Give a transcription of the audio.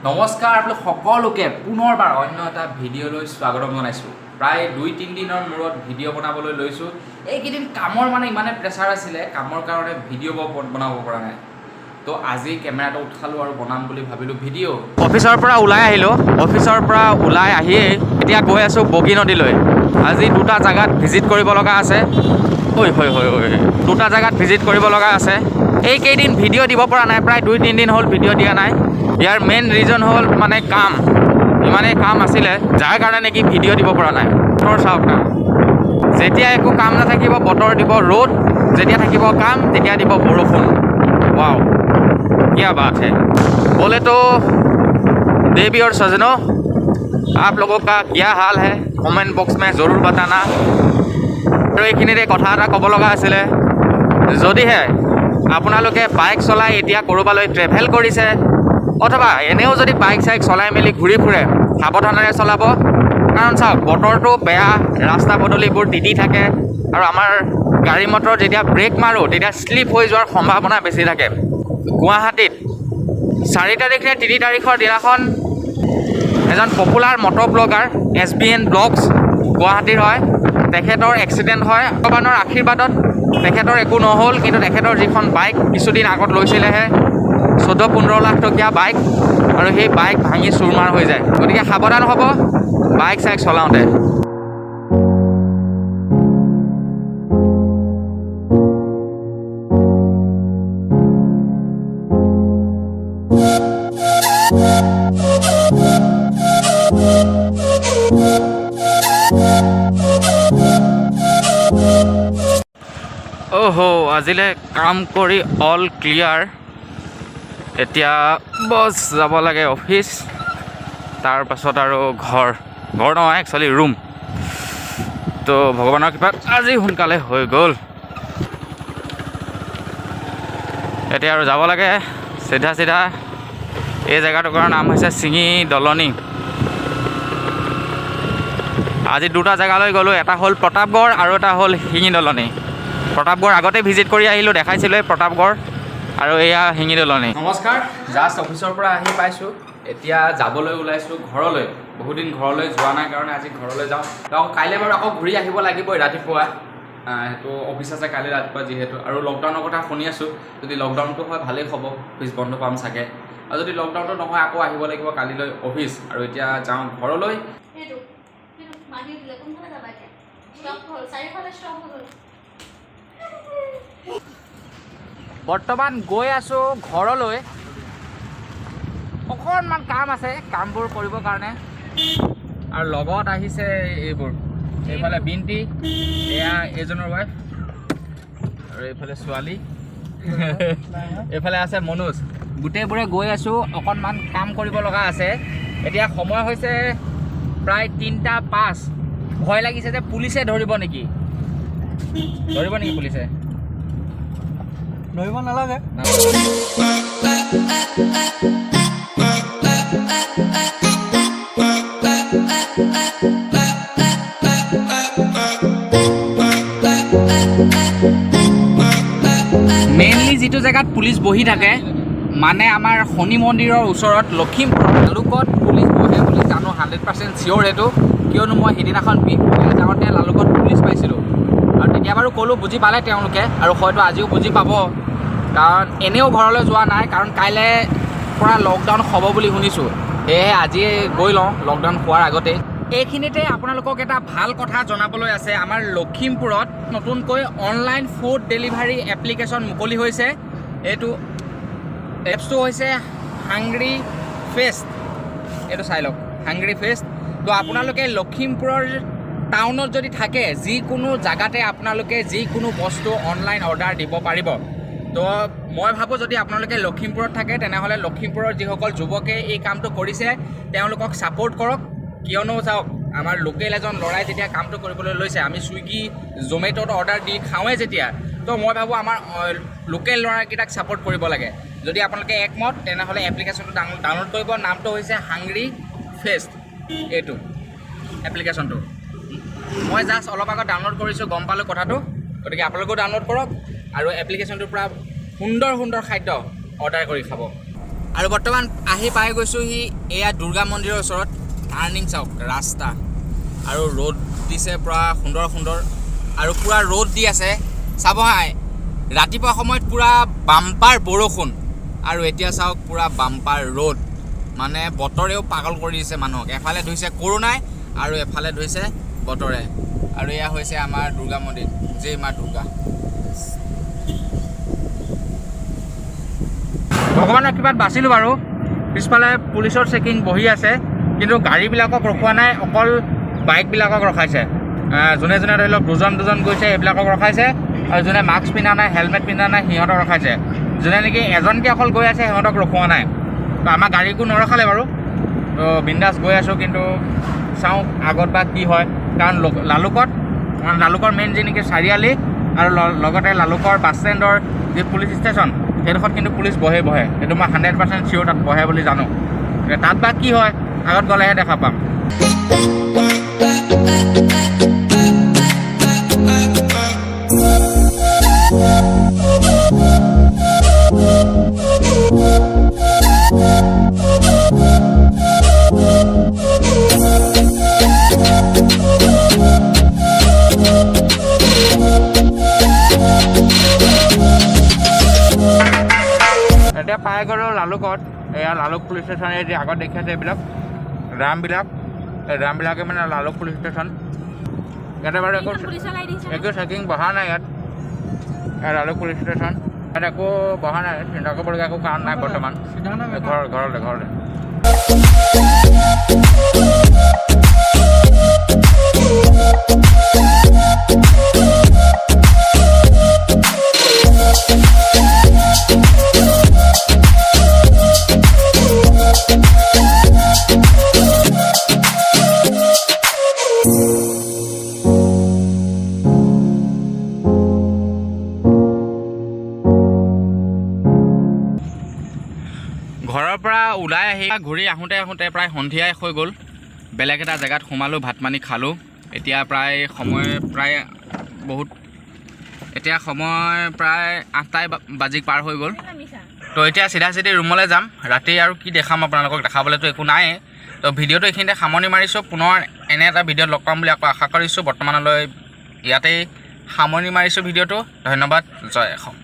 নমস্কাৰ, আপোনালোক সকলোকে পুনৰবাৰ অন্য এটা ভিডিঅ'লৈ স্বাগতম জনাইছোঁ। প্ৰায় 2-3 দিনৰ মূৰত ভিডিঅ' বনাবলৈ লৈছোঁ। এইকেইদিন কামৰ মানে ইমানে প্ৰেছাৰ আছিলে, কামৰ কাৰণে ভিডিঅ' বনাব পৰা নাই। তো আজি কেমেৰাটো উঠালোঁ আৰু বনাম বুলি ভাবিলোঁ ভিডিঅ'। অফিচৰ পৰা ওলাই আহিলোঁ। অফিচৰ পৰা ওলাই আহিয়েই এতিয়া গৈ আছোঁ বগী নদীলৈ। আজি দুটা জেগাত ভিজিট কৰিব লগা আছে। ঐ হয় হয় হয়, দুটা জেগাত ভিজিট কৰিব লগা আছে। এইকেইদিন ভিডিঅ' দিব পৰা নাই, প্ৰায় 2-3 দিন হ'ল ভিডিঅ' দিয়া নাই। ইয়াৰ মেইন ৰিজন হ'ল মানে কাম, ইমানেই কাম আছিলে যাৰ কাৰণে নেকি ভিডিঅ' দিব পৰা নাই। বতৰ চাওক না, যেতিয়া একো কাম নাথাকিব বতৰ দিব ৰ'দ, যেতিয়া থাকিব কাম তেতিয়া দিব বৰষুণ। वाओ, क्या बात है! बोले तो देवी और सजनों, आप लोगों का क्या हाल है, कमेंट बॉक्स में ज़रूर बताना। আৰু এইখিনিতে কথা এটা ক'ব লগা আছিলে, যদিহে আপোনালোকে বাইক চলাই এতিয়া ক'ৰবালৈ ট্ৰেভেল কৰিছে অথবা এনেও যদি বাইক চাইক চলাই মেলি ঘূৰি ফুৰে, সাৱধানেৰে চলাব। কাৰণ চাওক, বতৰটো বেয়া, ৰাস্তা পদূলিবোৰ তিতি থাকে আৰু আমাৰ গাড়ী মটৰ যেতিয়া ব্ৰেক মাৰোঁ তেতিয়া শ্লিপ হৈ যোৱাৰ সম্ভাৱনা বেছি থাকে। গুৱাহাটীত 4 তাৰিখ নে 3 তাৰিখৰ দিনাখন এজন পপুলাৰ মটৰ ব্লগাৰ, এছবিএন ব্লগছ, গুৱাহাটীৰ হয়, তেখেতৰ এক্সিডেণ্ট হয়। ভগৱানৰ আশীৰ্বাদত তেখেতৰ একো নহ'ল, কিন্তু তেখেতৰ যিখন বাইক কিছুদিন আগত লৈছিলেহে, 14-15 লাখ টকীয়া বাইক, আৰু সেই বাইক ভাঙি চুৰমাৰ হৈ যায়। গতিকে সাৱধান হ'ব বাইক চাইক চলাওঁতে। অহ', আজিলৈ কাম কৰি অল ক্লিয়াৰ। এতিয়া বছ যাব লাগে অফিচ, তাৰপাছত আৰু ঘৰ। ঘৰ নহয়, একচুৱেলি ৰুম। তো ভগৱানৰ কৃপাত আজি সোনকালে হৈ গ'ল। এতিয়া আৰু যাব লাগে চিধা চিধা। এই জেগাটুকুৰাৰ নাম হৈছে চিঙি দলনি। আজি দুটা জেগালৈ গ'লোঁ, এটা হ'ল প্ৰতাপগড় আৰু এটা হ'ল শিঙি দলনি। প্ৰতাপগড় আগতে ভিজিট কৰি আহিলোঁ, দেখাইছিলোঁ প্ৰতাপগড়, আৰু এয়া শিঙি দলনি। নমস্কাৰ, জাষ্ট অফিচৰ পৰা আহি পাইছোঁ। এতিয়া যাবলৈ ওলাইছোঁ ঘৰলৈ। বহুদিন ঘৰলৈ যোৱা নাই কাৰণে আজি ঘৰলৈ যাওঁ। তো আকৌ কাইলৈ বাৰু আকৌ ঘূৰি আহিব লাগিবই ৰাতিপুৱা। সেইটো অফিচ আছে কাইলৈ ৰাতিপুৱা যিহেতু। আৰু লকডাউনৰ কথা শুনি আছোঁ, যদি লকডাউনটো হয় ভালেই হ'ব, অফিচ বন্ধ পাম চাগে। আৰু যদি লকডাউনটো নহয় আকৌ আহিব লাগিব কালিলৈ অফিচ। আৰু এতিয়া যাওঁ ঘৰলৈ। সেইটো সেইটো মাগি দিলে। কোনফালে যাবা এতিয়া? ষ্টপ হ'ল, চাৰিওফালে ষ্টপ হৈ গ'ল। বৰ্তমান গৈ আছোঁ ঘৰলৈ। অকণমান কাম আছে, কামবোৰ কৰিবৰ কাৰণে। আৰু লগত আহিছে এইবোৰ, এইফালে বিনটি, এয়া এইজনৰ ৱাইফ, আৰু এইফালে ছোৱালী, এইফালে আছে মনোজ। গোটেইবোৰে গৈ আছোঁ, অকণমান কাম কৰিব লগা আছে। এতিয়া সময় হৈছে প্ৰায় 3টা 5। ভয় লাগিছে যে পুলিচে ধৰিব নেকি। ধৰিব নেকি পুলিচে? ধৰিব নালাগে। মেইনলি যিটো জেগাত পুলিচ বহি থাকে, মানে আমাৰ শনি মন্দিৰৰ ওচৰত লখিমপুৰত লালুকত পুলিচ বহে বুলি জানো, 100% চিয়'ৰ সেইটো। কিয়নো মই সিদিনাখন বিহপুৰীয়া যাওঁতে লালুকত পুলিচ পাইছিলোঁ আৰু তেতিয়া বাৰু ক'লোঁ, বুজি পালে তেওঁলোকে আৰু হয়তো আজিও বুজি পাব। কাৰণ এনেও ঘৰলৈ যোৱা নাই, কাৰণ কাইলৈ পৰা লকডাউন হ'ব বুলি শুনিছোঁ। সেয়েহে আজিয়ে গৈ লওঁ লকডাউন হোৱাৰ আগতেই। এইখিনিতে আপোনালোকক এটা ভাল কথা জনাবলৈ আছে। আমাৰ লখিমপুৰত নতুনকৈ অনলাইন ফুড ডেলিভাৰী এপ্লিকেশ্যন মুকলি হৈছে। এইটো এপছটো হৈছে হাংৰি ফেষ্ট। এইটো চাই লওক, হাংৰি ফেষ্ট। তো আপোনালোকে লখিমপুৰৰ টাউনত যদি থাকে, যিকোনো জেগাতে আপোনালোকে যিকোনো বস্তু অনলাইন অৰ্ডাৰ দিব পাৰিব। তো মই ভাবোঁ, যদি আপোনালোকে লখিমপুৰত থাকে, তেনেহ'লে লখিমপুৰৰ যিসকল যুৱকে এই কামটো কৰিছে তেওঁলোকক ছাপোৰ্ট কৰক। কিয়নো চাওক, আমাৰ লোকেল এজন ল'ৰাই যেতিয়া কামটো কৰিবলৈ লৈছে, আমি চুইগি জমেট'ত অৰ্ডাৰ দি খাওঁৱেই যেতিয়া, তো মই ভাবোঁ আমাৰ লোকেল ল'ৰাকেইটাক ছাপোৰ্ট কৰিব লাগে। যদি আপোনালোকে একমত, তেনেহ'লে এপ্লিকেশ্যনটো ডাউনলোড কৰিব। নামটো হৈছে হাংৰি ফেষ্ট। এইটো এপ্লিকেশ্যনটো মই জাষ্ট অলপ আগত ডাউনলোড কৰিছোঁ, গম পালোঁ কথাটো। গতিকে আপোনালোকেও ডাউনলোড কৰক আৰু এপ্লিকেশ্যনটোৰ পৰা সুন্দৰ সুন্দৰ খাদ্য অৰ্ডাৰ কৰি খাব। আৰু বৰ্তমান আহি পাই গৈছোঁহি এয়া দুৰ্গা মন্দিৰৰ ওচৰত। টাৰ্ণিং চাওক ৰাস্তা, আৰু ৰ'দ দিছে পূৰা সুন্দৰ সুন্দৰ, আৰু পূৰা ৰ'দ দি আছে। চাব হাই, ৰাতিপুৱা সময়ত পূৰা বাম্পাৰ বৰষুণ, আৰু এতিয়া চাওক পূৰা বাম্পাৰ ৰ'দ। মানে বতৰেও পাগল কৰি দিছে মানুহক। এফালে ধুইছে কৰোণাই আৰু এফালে ধুইছে বতৰে। আৰু এয়া হৈছে আমাৰ দুৰ্গা মন্দিৰ। জয় মা দুৰ্গা। ভগৱানৰ কৃপাত বাচিলোঁ বাৰু। পিছফালে পুলিচৰ চেকিং বহি আছে, কিন্তু গাড়ীবিলাকক ৰখোৱা নাই, অকল বাইকবিলাকক ৰখাইছে। যোনে যোনে ধৰি লওক দুজন দুজন গৈছে, সেইবিলাকক ৰখাইছে, আৰু যোনে মাস্ক পিন্ধা নাই, হেলমেট পিন্ধা নাই, সিহঁতক ৰখাইছে। যোনে নেকি এজনকৈ অকল গৈ আছে, সিহঁতক ৰখোৱা নাই। তো আমাৰ গাড়ীকো নৰখালে বাৰু। তো বিন্দাছ গৈ আছোঁ, কিন্তু চাওঁ আগত বা কি হয়। কাৰণ লালুকত, মানে লালুকৰ মেইন যি নেকি চাৰিআলি আৰু লগতে লালুকৰ বাছ ষ্টেণ্ডৰ যি পুলিচ ষ্টেচন, সেইডোখৰত কিন্তু পুলিচ বহে বহে। সেইটো মই 100% চিয়'ৰ, তাত বহে বুলি জানো। এতিয়া তাত বা কি হয়, আগত গ'লেহে দেখা পাম। এতিয়া পাই গ'লোঁ লালুকত। এয়া লালুক পুলিচ ষ্টেচন। এই যে আগত দেখি আছে এইবিলাক ড্ৰামবিলাক, এই ড্ৰামবিলাকে মানে লালুক পুলিচ ষ্টেচন। ইয়াতে বাৰু একো পুলিচৰ গাড়ী দেখিছা? একো চেকিং বহা নাই ইয়াত। ইয়াত লালুক পুলিচ ষ্টেচন, ইয়াত একো বহা নাই, চিন্তা কৰিবলগীয়া একো কাৰণ নাই বৰ্তমান। ঘৰলৈ ঘৰলৈ। ঘৰৰ পৰা ওলাই আহি ঘূৰি আহোঁতে আহোঁতে প্ৰায় সন্ধিয়াই হৈ গ'ল। বেলেগ এটা জেগাত সোমালোঁ, ভাত পানী খালোঁ। এতিয়া প্ৰায় সময় প্ৰায় বহুত, এতিয়া সময় প্ৰায় 8টাই বাজি পাৰ হৈ গ'ল। তো এতিয়া চিধা চিধি ৰুমলৈ যাম। ৰাতি আৰু কি দেখাম আপোনালোকক, দেখাবলৈতো একো নায়েই। তো ভিডিঅ'টো এইখিনিতে সামৰণি মাৰিছোঁ। পুনৰ এনে এটা ভিডিঅ'ত লগ পাম বুলি আকৌ আশা কৰিছোঁ। বৰ্তমানলৈ ইয়াতেই সামৰণি মাৰিছোঁ ভিডিঅ'টো। ধন্যবাদ। জয় অসম।